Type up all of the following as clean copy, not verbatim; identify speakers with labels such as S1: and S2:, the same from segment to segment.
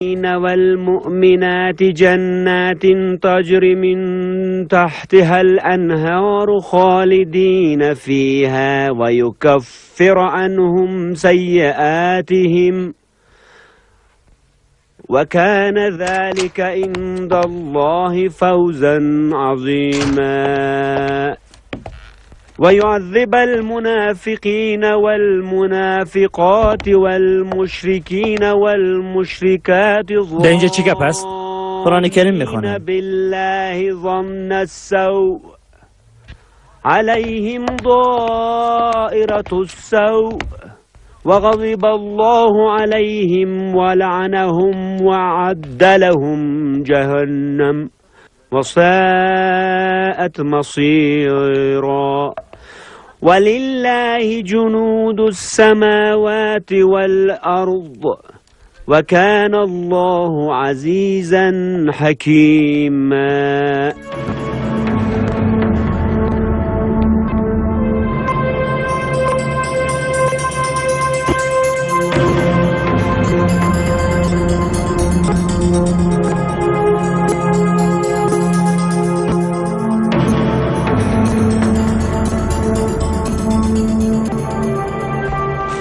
S1: والمؤمنات جنات تجري من تحتها الأنهار خالدين فيها ويكفر عنهم سيئاتهم وكان ذلك عند الله فوزا عظيما. ويعذب المنافقين والمنافقات والمشركين والمشركات
S2: در اینجا چی گپ است؟
S3: قرآن کریم میخوانم.
S1: بالله ظن السوء عليهم دائرة السوء وغضب الله عليهم ولعنهم وأعد لهم جهنم وساءت مصيرا. ولله جنود السماوات والأرض وكان الله عزيزا حكيما.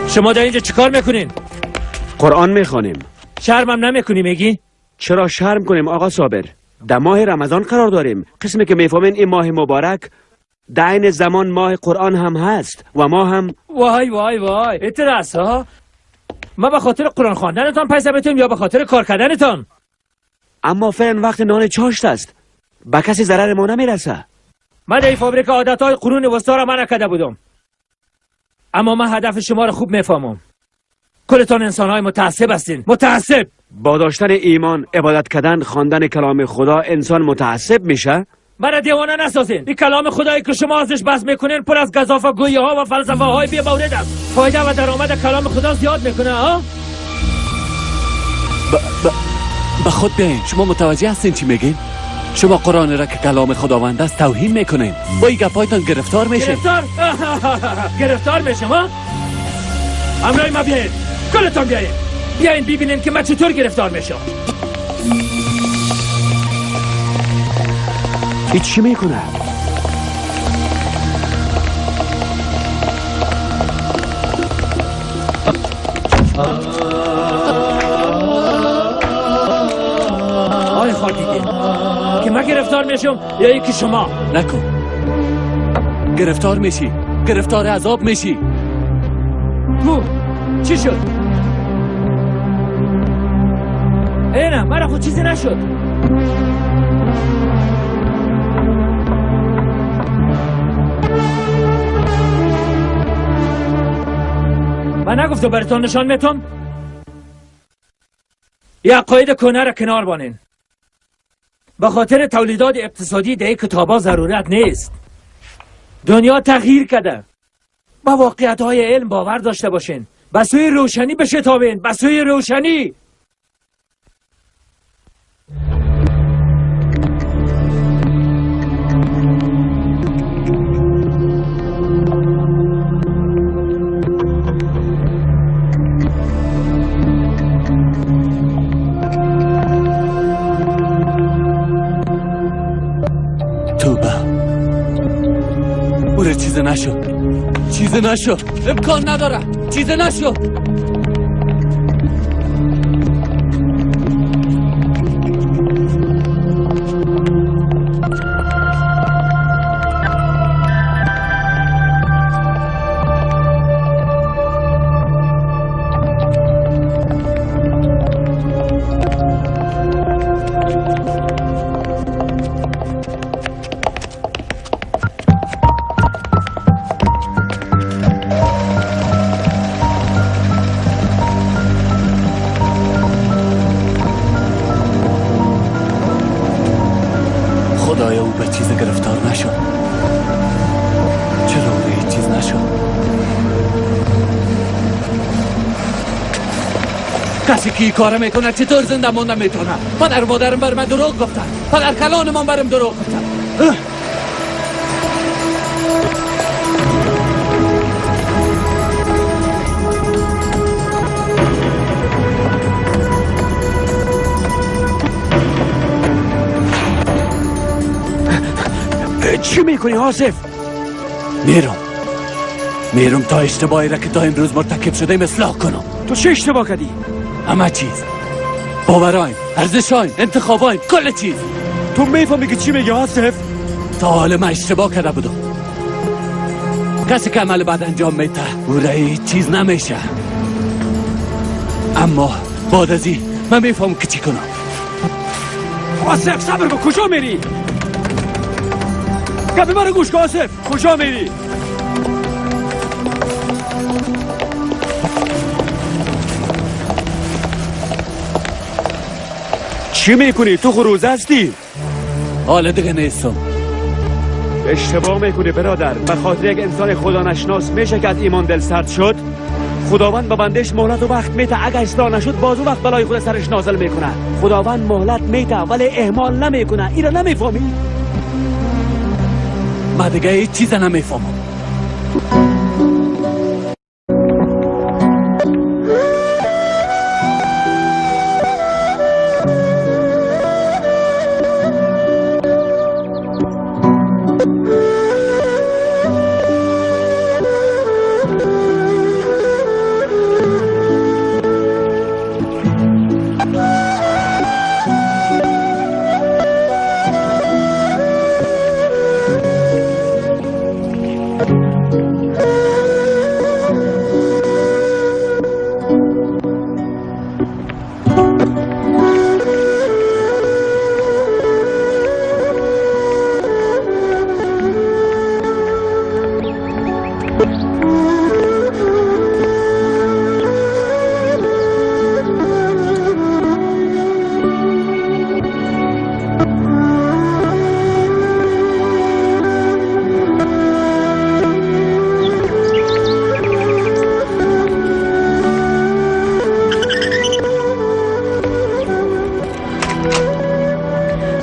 S2: شما در اینجا چیکار میکنین؟
S1: قرآن میخوانیم.
S2: شرمم نمیکنی میگی؟
S1: چرا شرم کنیم آقا صابر؟ در ماه رمضان قرار داریم. قسمی که میفهمین این ماه مبارک در عین زمان ماه قرآن هم هست و ما هم.
S2: وای وای وای اعتراض ها. ما به خاطر قرآن خواندنتان پیسه بتونیم یا به خاطر کار کردنتان؟
S1: اما فعلا وقت نان چاشت است، به کسی ضرر ما نمیرسه.
S2: من در این فابریک عادتهای قرون وسطا را منع کرده بودم، اما من هدف شما را خوب میفهمم. کلتان انسانهای متعصب هستین، متعصب.
S1: با داشتن ایمان، عبادت کردن، خواندن کلام خدا انسان متعصب میشه؟
S2: مرا دیوانه نسازین. این کلام خدایی که شما ازش بحث میکنین پر از گزافه گویی ها و فلسفه های بی مورد است. فایده و درآمد کلام خدا زیاد میکنه ها.
S4: به خود بیاین. شما متوجه هستین چی میگین؟ شما قرآن را که کلام خداوند است توهین میکنین. با این گپایتان گرفتار میشین.
S2: گرفتار؟ گرفتار میشم ها؟ همراه ما بیاین، کلتان بیاین، بیاین ببینین که من چطور گرفتار میشم.
S1: این چی میکنه؟
S2: آی خاک که من گرفتار میشم یا یکی شما؟
S4: نکن، گرفتار میشی، گرفتار عذاب میشی.
S2: کو چی شد؟ ای نه، مرا خود چیزی نشد. من نگفتم براتون نشان میتم؟ یه عقاید کنه را کنار بانین. به خاطر تولیدات اقتصادی در کتابا ضرورت نیست. دنیا تغییر کرده. با واقعیت های علم باور داشته باشین. به سوی روشنی بشتابین، به سوی روشنی.
S4: چیز نشد، چیز نشد، امکان نداره، چیز نشد. خدایا او به چیز گرفتار نشد. چرا او به هیچ چیز نشد؟ کسی که این کار میکنه چطور زنده مانده میتونه؟ پدر مادرم بر من دروغ گفتن، پدر کلانمان برم دروغ گفتن.
S1: چی میکنی آصف؟
S4: میرم تا اشتباهی را که تا امروز مرتکب شده اصلاح کنم.
S1: تو چه اشتباه کردی؟
S4: همه چیز، باورایم، ارزشایم، انتخابایم، کل چیز.
S1: تو میفهمی که چی میگی آصف؟
S4: تا حال من اشتباه کرده بودم. کسی که عمل بد انجام میده او را هیچ چیز نمیشه. اما بعد از این من میفهمم که چی کنم.
S1: آصف صبر کن، کجا میری؟ گپ مرا گوش کن آصف، کجا میری؟ چی میکنی؟ تو خروزه هستی؟
S4: حالا دیگه نیستم.
S1: اشتباه میکنی برادر. به خاطر یک انسان خدا نشناس میشه که از ایمان دل سرد شد؟ خداوند به بندش مهلت و وقت میته. اگه اصلاح نشد باز وقت بلای خود سرش نازل میکنه. خداوند مهلت میته ولی اهمال نمیکنه. اینا نمیفهمی؟
S4: من دیگه هیچ چیز نمیفهمم.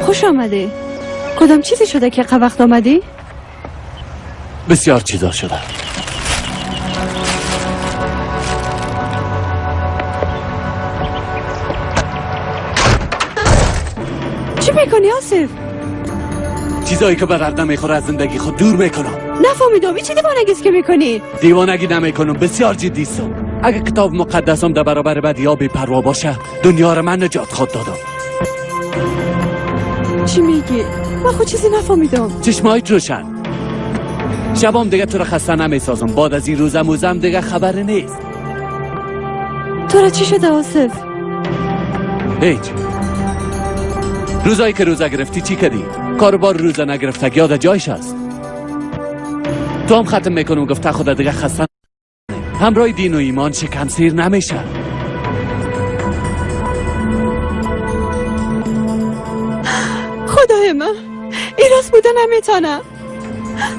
S5: خوش آمدی. کدام چیزی شده که وقت آمدی؟
S4: بسیار چیزا شده.
S5: چی میکنی آصف؟
S4: چیزایی که به درد نمیخوره از زندگی خود دور میکنم.
S5: نفهمیدم این چه دیوانگی است که میکنی؟
S4: دیوانگی نمیکنم، بسیار جدی هستم. اگه کتاب مقدسم در برابر بدیا بی پروا باشه، دنیا را من نجات خود دادم.
S5: چی میگی؟ من خود چیزی نفهمیدم.
S4: چشمایت روشن. شبام دیگه تو را خسته نمیسازم. بعد از این روزم وزم دیگه خبر نیست.
S5: تو را چی شده آصف؟
S4: هیچ. روزایی که روزه گرفتی چی کردی؟ کاروبار روزه نگرفتگی یاد جایش است. تو هم ختم میکنم گفته خدا دیگه خسته همراه دین و ایمان شکم سیر نمیشه.
S5: خدای من این راست بوده نمیتونم.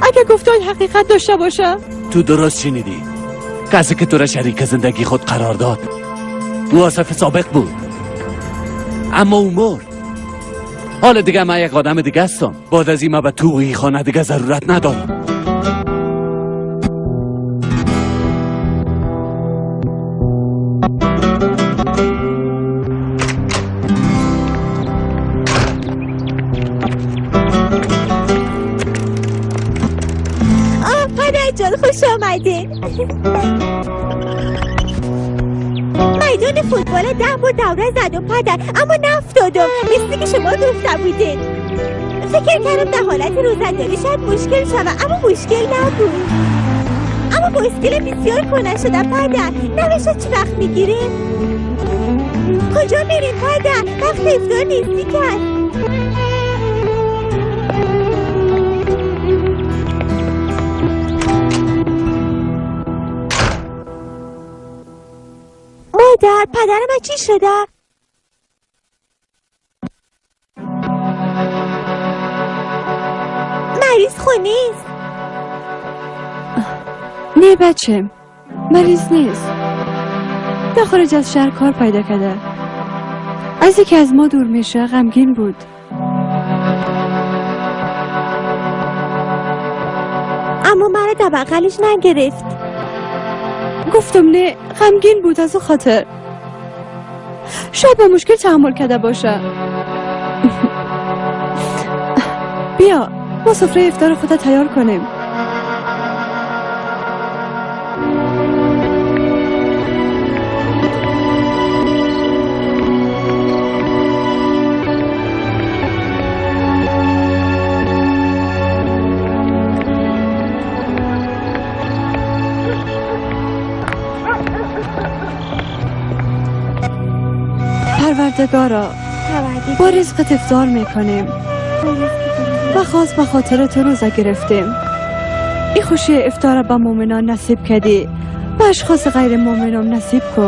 S5: اگه گفتای حقیقت داشته باشه.
S4: تو درست شنیدی. کسی که تو را شریک زندگی خود قرار داد او آصف سابق بود، اما او مرد. حالا دیگه من یک آدم دیگه هستم. بعد از این من به تو خانه دیگه ضرورت ندارم.
S6: جان خوش آمده. میدان فوتبال 10 بار دوره زدم پدر، اما نفتادم مثل که شما گفته بودین. فکر کردم در حالت روزه‌داری شاید مشکل شود، اما مشکل نبود. اما مشکل بسیار کنه شدم پدر. نوشت چی وقت میگیریم؟ کجا میریم پدر؟ وقت افطار نیستی کرد. مادر، پدر من چی شده؟ مریض خو نیست؟
S5: نه بچه، مریض نیست. در خارج از شهر کار پیدا کرده. از اینکه از ما دور میشه غمگین بود.
S6: اما مرا در بغلش نگرفت.
S5: گفتم نه، غمگین بود از او خاطر. شاید با مشکل تحمل کرده باشه. بیا ما سفره افطار خود تیار کنیم. پروردگارا، با رزقت افطار میکنیم و خاص به خاطر تو روزه گرفتیم. این خوشی افطار به مؤمنان نصیب کردی، به اشخاص غیر مؤمنان نصیب کو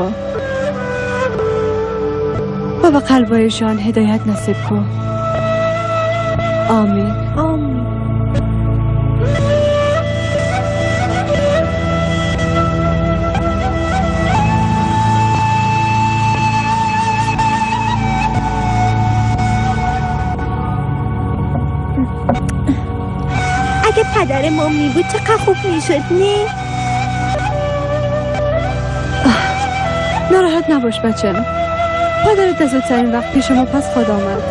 S5: و به قلبایشان هدایت نصیب کو. آمین.
S6: آمین. اگه پدر ما می بود چقدر خوب میشد، نه؟
S5: ناراحت نباش بچم، پدرت از زودترین وقت پیش ما پس خواهد آمد.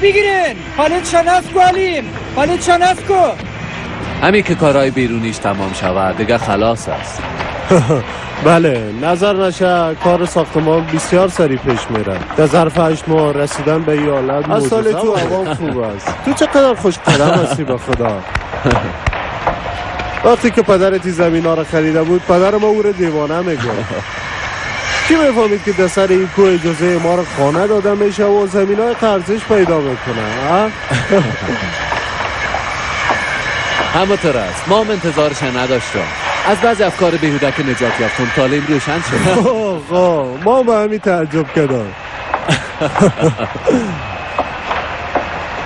S7: بگیرین حالت شناس کو علیم، حالت شناس کو.
S4: همین که کارهای بیرونیش تمام شود دیگه خلاص است.
S8: بله، نظر نشه کار ساختمان بسیار سریع پیش میره. در ظرف 8 ماه رسیدن به این حالت از سال تو عوام خوب است. تو چقدر خوش قدم هستی به خدا. وقتی که پدرت این زمین ها را خریده بود، پدر ما او را دیوانه میگفت. کی میفهمید که در سر این کوه اجازه ما رو خانه داده میشه و زمین های قرضش پیدا میکنه؟
S4: همونطور است. ما هم انتظارش نداشتم. از بعضی افکار بیهوده که نجات یافتم طالعم روشن شد.
S8: آقا ما به همین تعجب کردم.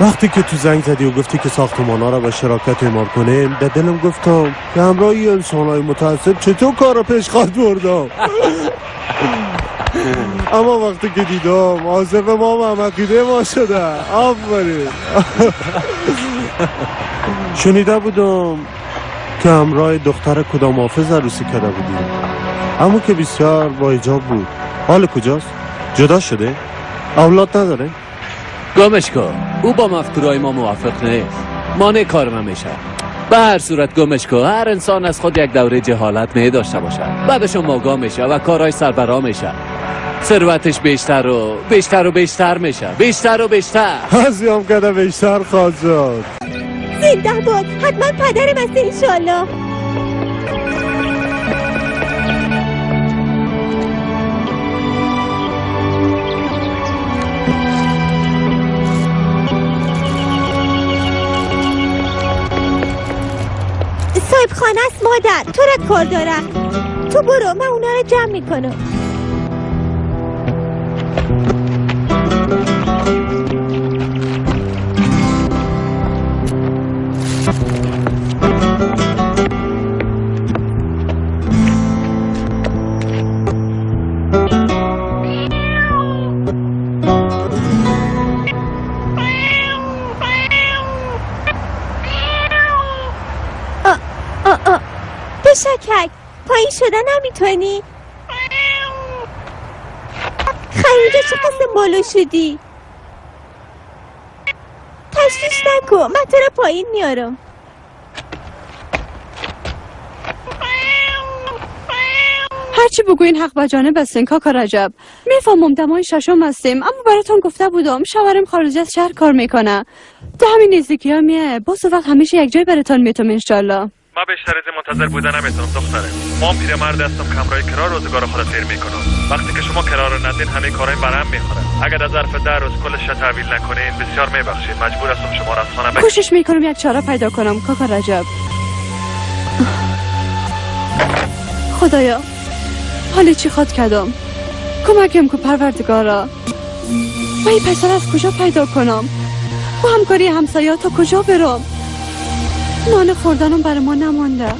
S8: وقتی که تو زنگ زدی و گفتی که ساختمان ها را به شراکت اعمار کنیم، در دلم گفتم که همراه انسان های متعصب چطور کار را پیش خواهد بردم. اما وقتی که دیدم آصف ما هم عقیده ما شده. آفرین. شنیده بودم که همراه دختر کدام حافظ عروسی کرده بودیم، اما که بسیار با حجاب بود. حال کجاست؟ جدا شده؟ اولاد نداره؟
S4: گمش کن، او با مفکورای ما موافق نیست، مانع کار من میشه. به هر صورت گمش کن، هر انسان از خود یک دوره جهالت می داشته باشه، بعدش ماگا میشه و کارهای سربرا میشه، ثروتش بیشتر و بیشتر و بیشتر میشه، بیشتر و بیشتر.
S8: از هم که بیشتر خواهد شد.
S6: زنده باد، حتما پدرم است انشالله. صاحب خانه است مادر، تو را کار دارم. تو برو، من اونا رو جمع میکنم. بشکک، پایین شده نمیتونی؟ خیلی چه قسم بالا شدی؟ تشویش نکن، من تو رو پایین میارم.
S5: هرچی بگوین حق به جانب هستین کاکا رجب. میفهمم دمای ششم هستیم، اما براتون گفته بودم شوهرم خارج از شهر کار میکنه، تو همین نزدیکی ها میه. باز وقت همیشه یک جای براتون میتونم انشالله.
S9: ما بیشتر از منتظر بودن نمیتونم دختره. ما پیرمرد هستم که همراه کرا روزگار خود تیر میکنم. وقتی که شما کرا رو ندین همه کارای برام میخوره. اگر در ظرف 10 روز کلش تحویل نکنین بسیار میبخشید، مجبور هستم شما را از خانه بکشم.
S5: کوشش میکنم یک چاره پیدا کنم کاکا رجب. خدایا حالی چی خواد کردم؟ کمکم کو پروردگارا. من این پسر از کجا پیدا کنم؟ با همکاری همسایه‌ها تا کجا برم؟ نان خوردنم برای ما نمانده.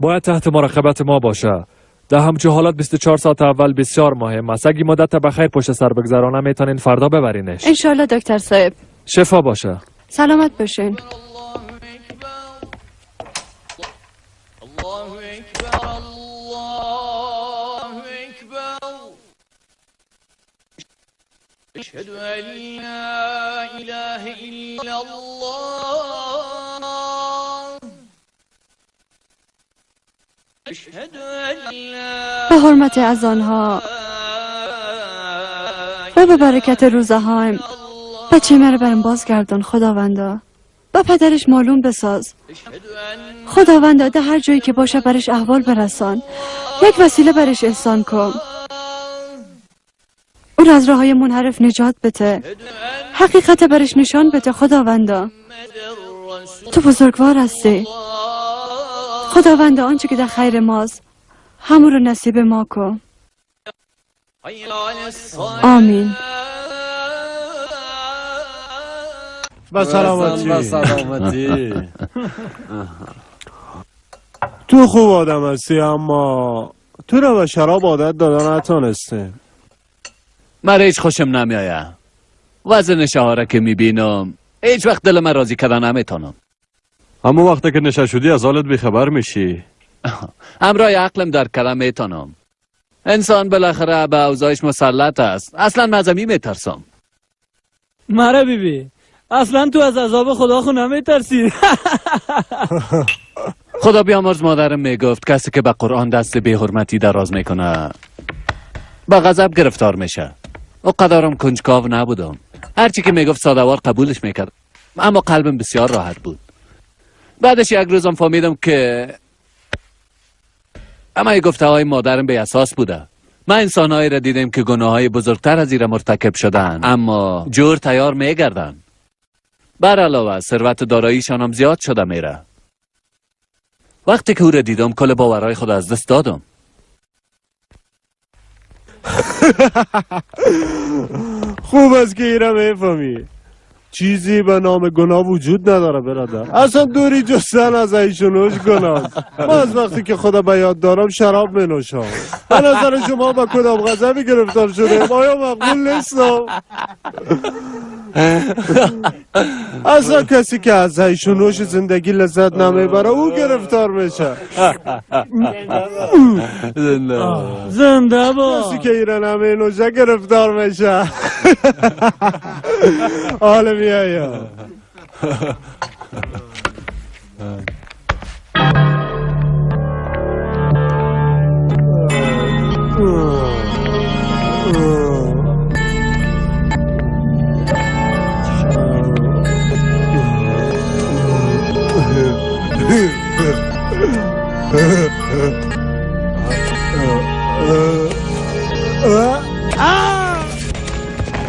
S9: باید تحت مراقبت ما باشه. در همچو حالت 24 ساعت اول بسیار مهم است. اگه مدت بخیر پشت سر بگذرانه میتونین فردا ببرینش.
S5: انشالله دکتر صاحب.
S9: شفا باشه.
S5: سلامت باشین.
S10: أشهد أن لا إله إلا الله أشهد أن لا
S5: به حرمت اذانها و به برکت روزه هایم بچه مرا برم بازگردان خداوندا. با پدرش معلوم بساز خداوندا. ده هر جایی که باشه برش احوال برسان. یک وسیله برش احسان کن. او را از راه های منحرف نجات بده. حقیقت برش نشان بده خداوندا. تو بزرگوار هستی خداوندا. آنچه که در خیر ماست همون رو نصیب ما کن. آمین.
S8: به سلامتی.
S11: به سلامتی.
S8: تو خوب آدم هستی اما تو را به شراب عادت دادن نتانسته.
S4: من هیچ خوشم نمیآید. وزن نشه که میبینم هیچ وقت دل من راضی کردن نمیتونم.
S11: اما وقتی که نشه شدی از حالت بیخبر میشی.
S4: همراه عقلم در کردن میتونم. انسان بالاخره به اوضاعش مسلط است. اصلا من از می میترسم.
S7: مرا بیبی اصلا تو از عذاب خدا خو نمیترسی.
S4: خدا بیامرز مادرم میگفت کسی که به قرآن دست بی حرمتی دراز میکنه با غضب گرفتار میشه. او قدرم کنجکاو نبودم. هرچی که میگفت سادهوار قبولش میکرد، اما قلبم بسیار راحت بود. بعدش یک روزم فهمیدم که اما گفته های مادرم به اساس بوده. من انسانهایی را دیدم که گناه های بزرگتر از این مرتکب شدن، اما جور تیار میگردن. بر علاوه ثروت داراییشان هم زیاد شده میره. وقتی که او را دیدم کل باورهای خود از دست دادم.
S8: خوب است که ایره میفهمی. چیزی به نام گناه وجود نداره برادر. اصلا دوری جستن از ایشونوش گناه. من از وقتی که خدا به یاد دارم شراب می نوشم. به نظر شما با کدام غضبی گرفتار شده؟ آیا مقبول نیستم؟ اصلا کسی که از ایشونوش زندگی لذت نمیبره او گرفتار میشه.
S7: زنده با
S8: کسی که ایره نمی نوشه گرفتار میشه. حالا میایم.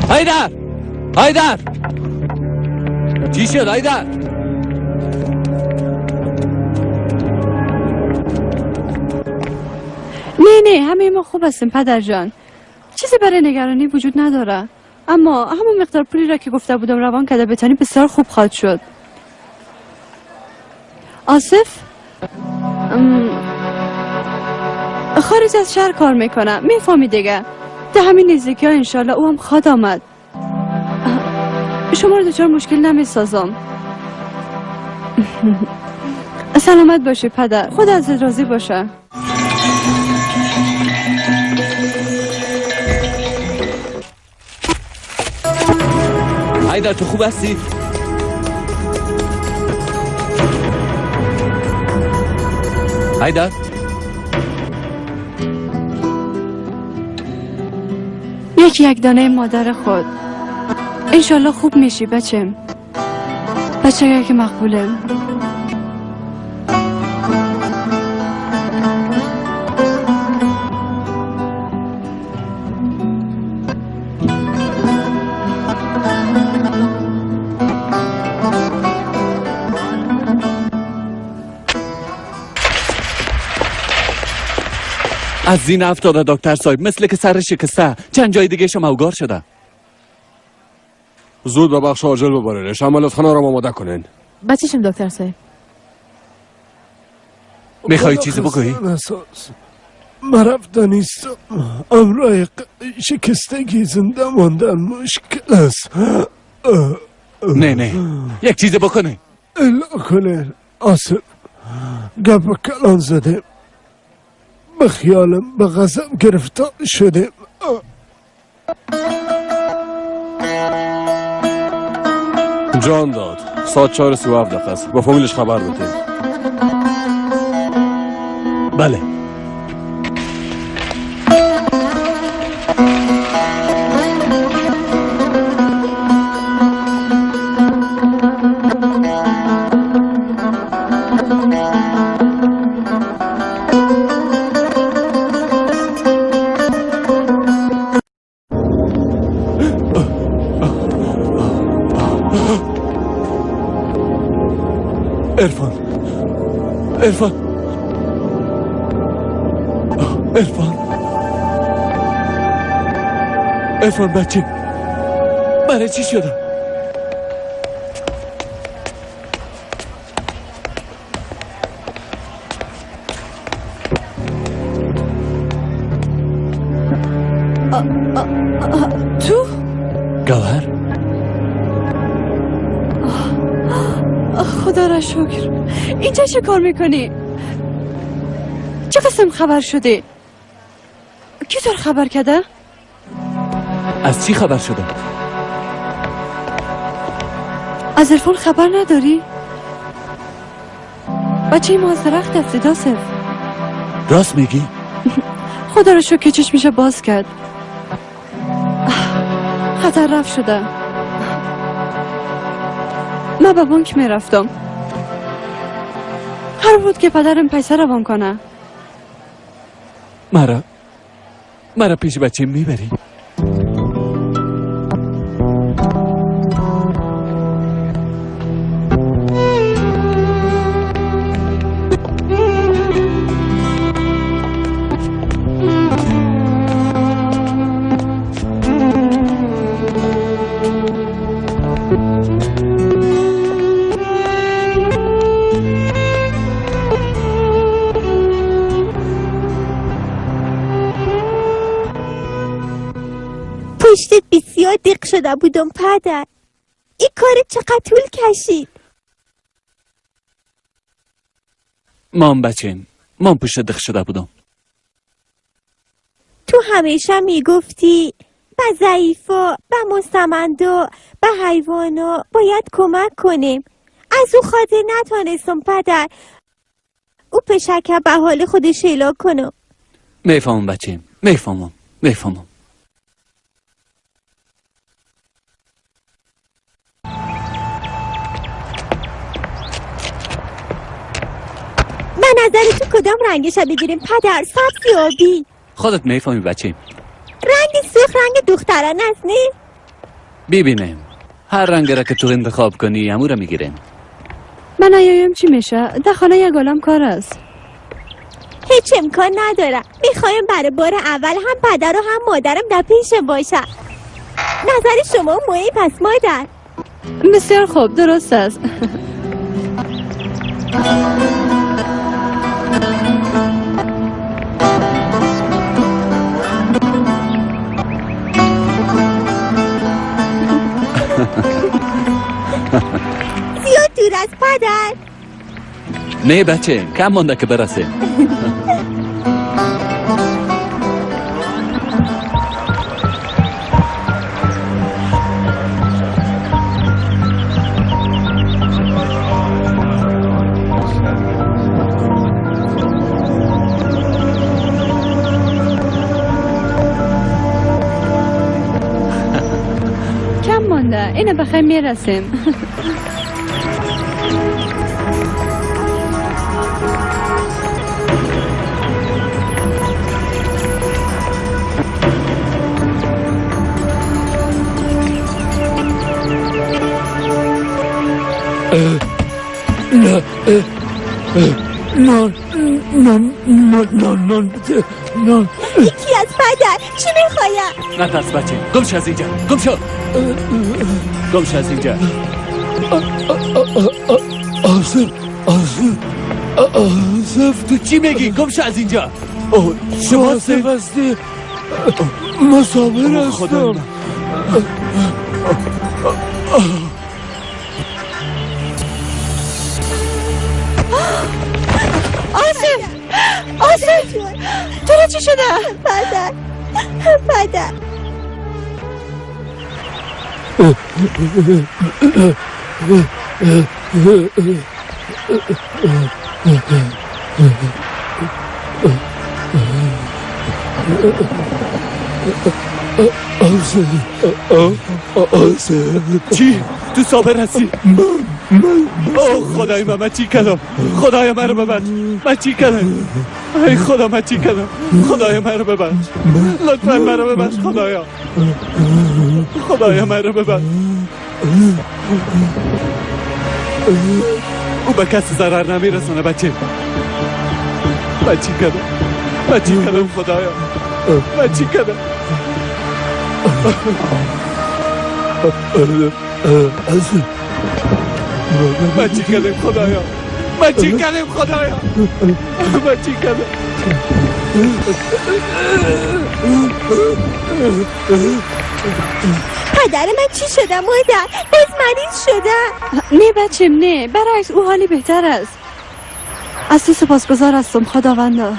S4: حیدر، حیدر، چی شد حیدر؟
S5: نه نه همه ما خوب هستیم پدر جان. چیزی برای نگرانی وجود نداره. اما همون مقدار پولی را که گفته بودم روان کرده بتانی بسیار خوب خواهد شد. آصف خارج از شهر کار میکنه، میفهمی دیگه. ده همین نزدیکی ها انشالله او هم خواد آمد. شما رو دچار مشکل نمیسازم. سلامت باشی پدر، خدا ازت راضی باشه.
S4: حیدر تو خوب هستی؟ حیدر
S5: یکی یک دانه مادر خود. انشالله خوب میشی بچم. بچه که مقبوله.
S4: از زین افتاده دکتر صاحب، مثل که سر شکسته، چند جای دیگه شما اوگار شده.
S11: زود به بخش عاجل ببرینش، عملیات خانه را آماده کنین.
S12: بچشم دکتر صاحب.
S4: میخوای چیزی بگویی؟
S12: من رفتنیستم. امرای شکستگی زنده ماندن مشکل است.
S4: نه نه، یک چیز بکنه.
S12: الا کنه آصف، گپ کلان زدیم، به خیالم به غضب گرفتار شدیم.
S11: جان داد. ساعت 4:37 است. با فامیلش خبر بدیم.
S4: بله.
S11: عرفان، عرفان، عرفان، عرفان بچه، برای چی شدم؟
S5: تو؟
S4: گوهر؟
S5: خدا را شکر. اینجا چه کار میکنی؟ چه قسم خبر شده؟ کی تو خبر کرده؟
S4: از چی خبر شده؟
S5: از عرفان خبر نداری؟ بچه ما از درخت افتید آصف.
S4: راست میگی؟
S5: خدا را شکر که چشمش باز کرد. خطر رفت شده. من به بانک میرفتم. قرار بود که پدرم پیسه روان کنه.
S4: مرا پیش بچه میبری؟
S6: پشتت بسیار دق شده بودم پدر. این کار چقدر طول کشید.
S4: مام بچیم، مام پشت دق شده بودم.
S6: تو همیشه میگفتی به ضعیفا، به مستمندا، به حیوانا باید کمک کنیم. از او خاطر نتانستم پدر. او پشکه به حال خودش اعلا کنم.
S4: میفهمم بچیم، میفهمم، میفهمم.
S6: من نظر تو کدام رنگش بگیریم پدر؟ سبز یا آبی؟
S4: خودت میفهمی بچه.
S6: رنگ سرخ رنگ دختران است نه؟
S4: ببینیم هر رنگ را که تو انتخاب کنی همو را میگیریم.
S5: من نیایم چی میشه؟ در خانه یک عالم کار است.
S6: هیچ امکان نداره. میخوایم برای بار اول هم پدر و هم مادرم در پیش باشه. نظر شما مهم پس مادر.
S5: بسیار خوب، درست است.
S6: زیاد دور از پدر.
S4: نه بچه، کم مانده که برسیم.
S5: کم مانده، اینو بخیر میرسیم.
S12: نان نان نان نان نان نان.
S6: یکی از پدر چی میخوایم؟
S4: نه ترس بچه، گم شو از اینجا، گم شو، گم شو از اینجا.
S12: آصف، آصف، آصف،
S4: تو چی میگی؟ گم شو از اینجا. شما
S12: آصف هستی؟ ما صابر هستم.
S5: آصف، آصف، تو را چی شده؟
S6: پدر، پدر.
S4: چی؟ تو صابر هستی؟ اوه خدای من چی کردم؟ خدای من رو ببخش، من چی کردم؟ ای خدا من چی کردم؟ خدای من رو ببخش، لطفا من رو ببخش خدایا، خدایا من رو ببخش. او به کسی ضرر نمیرسانه بچه. من چی کردم؟ من چی کردم خدایا؟ من چی کردم؟ من چی کردم خدایا؟ من چی کردم خدایا؟ من چی کردم؟
S6: پدر من چی شده مادر؟ باز مریض شده؟
S5: نه بچم نه، برعکس او حالی بهتر است. از تو سپاسگزار هستم خداوندا.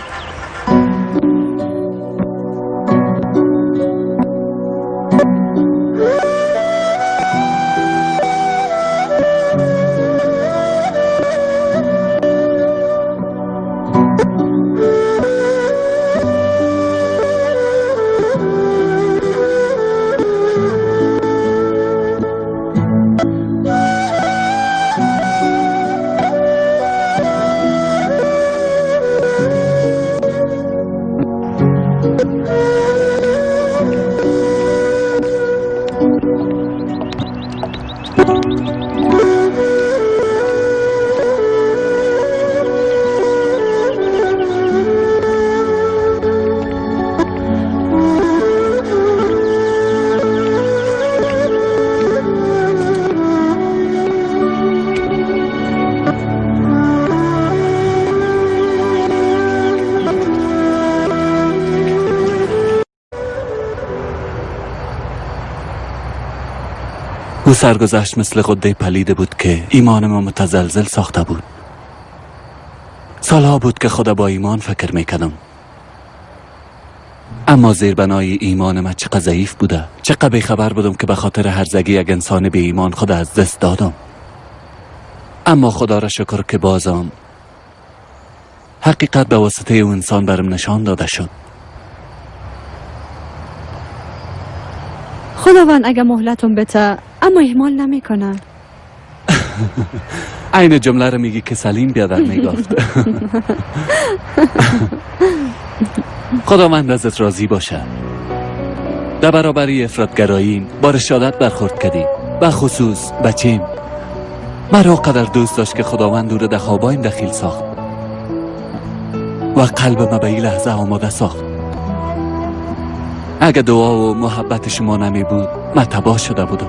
S4: او سرگذشت مثل غده پلیده بود که ایمان ما متزلزل ساخته بود. سالها بود که خدا با ایمان فکر میکردم، اما زیربنای ایمان ما چقدر ضعیف بوده. چقدر بیخبر بودم که به خاطر هرزگی یک انسان بی ایمان خدا از دست دادم. اما خدا را شکر که بازم حقیقت به واسطه او انسان برم نشان داده شد.
S5: خداوند اگه مهلتون بده اما اهمال نمیکنه.
S4: عین جمله رو میگی که سلیم بیادر میگفت. خداوند ازت راضی باشه. در برابری افراط‌گرایی با رشادت برخورد کردی، به خصوص بچیم. مرا قدر دوست داشت که خداوند او را در خوابایم دخیل ساخت و قلب ما به این لحظه آماده ساخت. اگه دعا و محبت شما نمی بود من تباه شده بودم.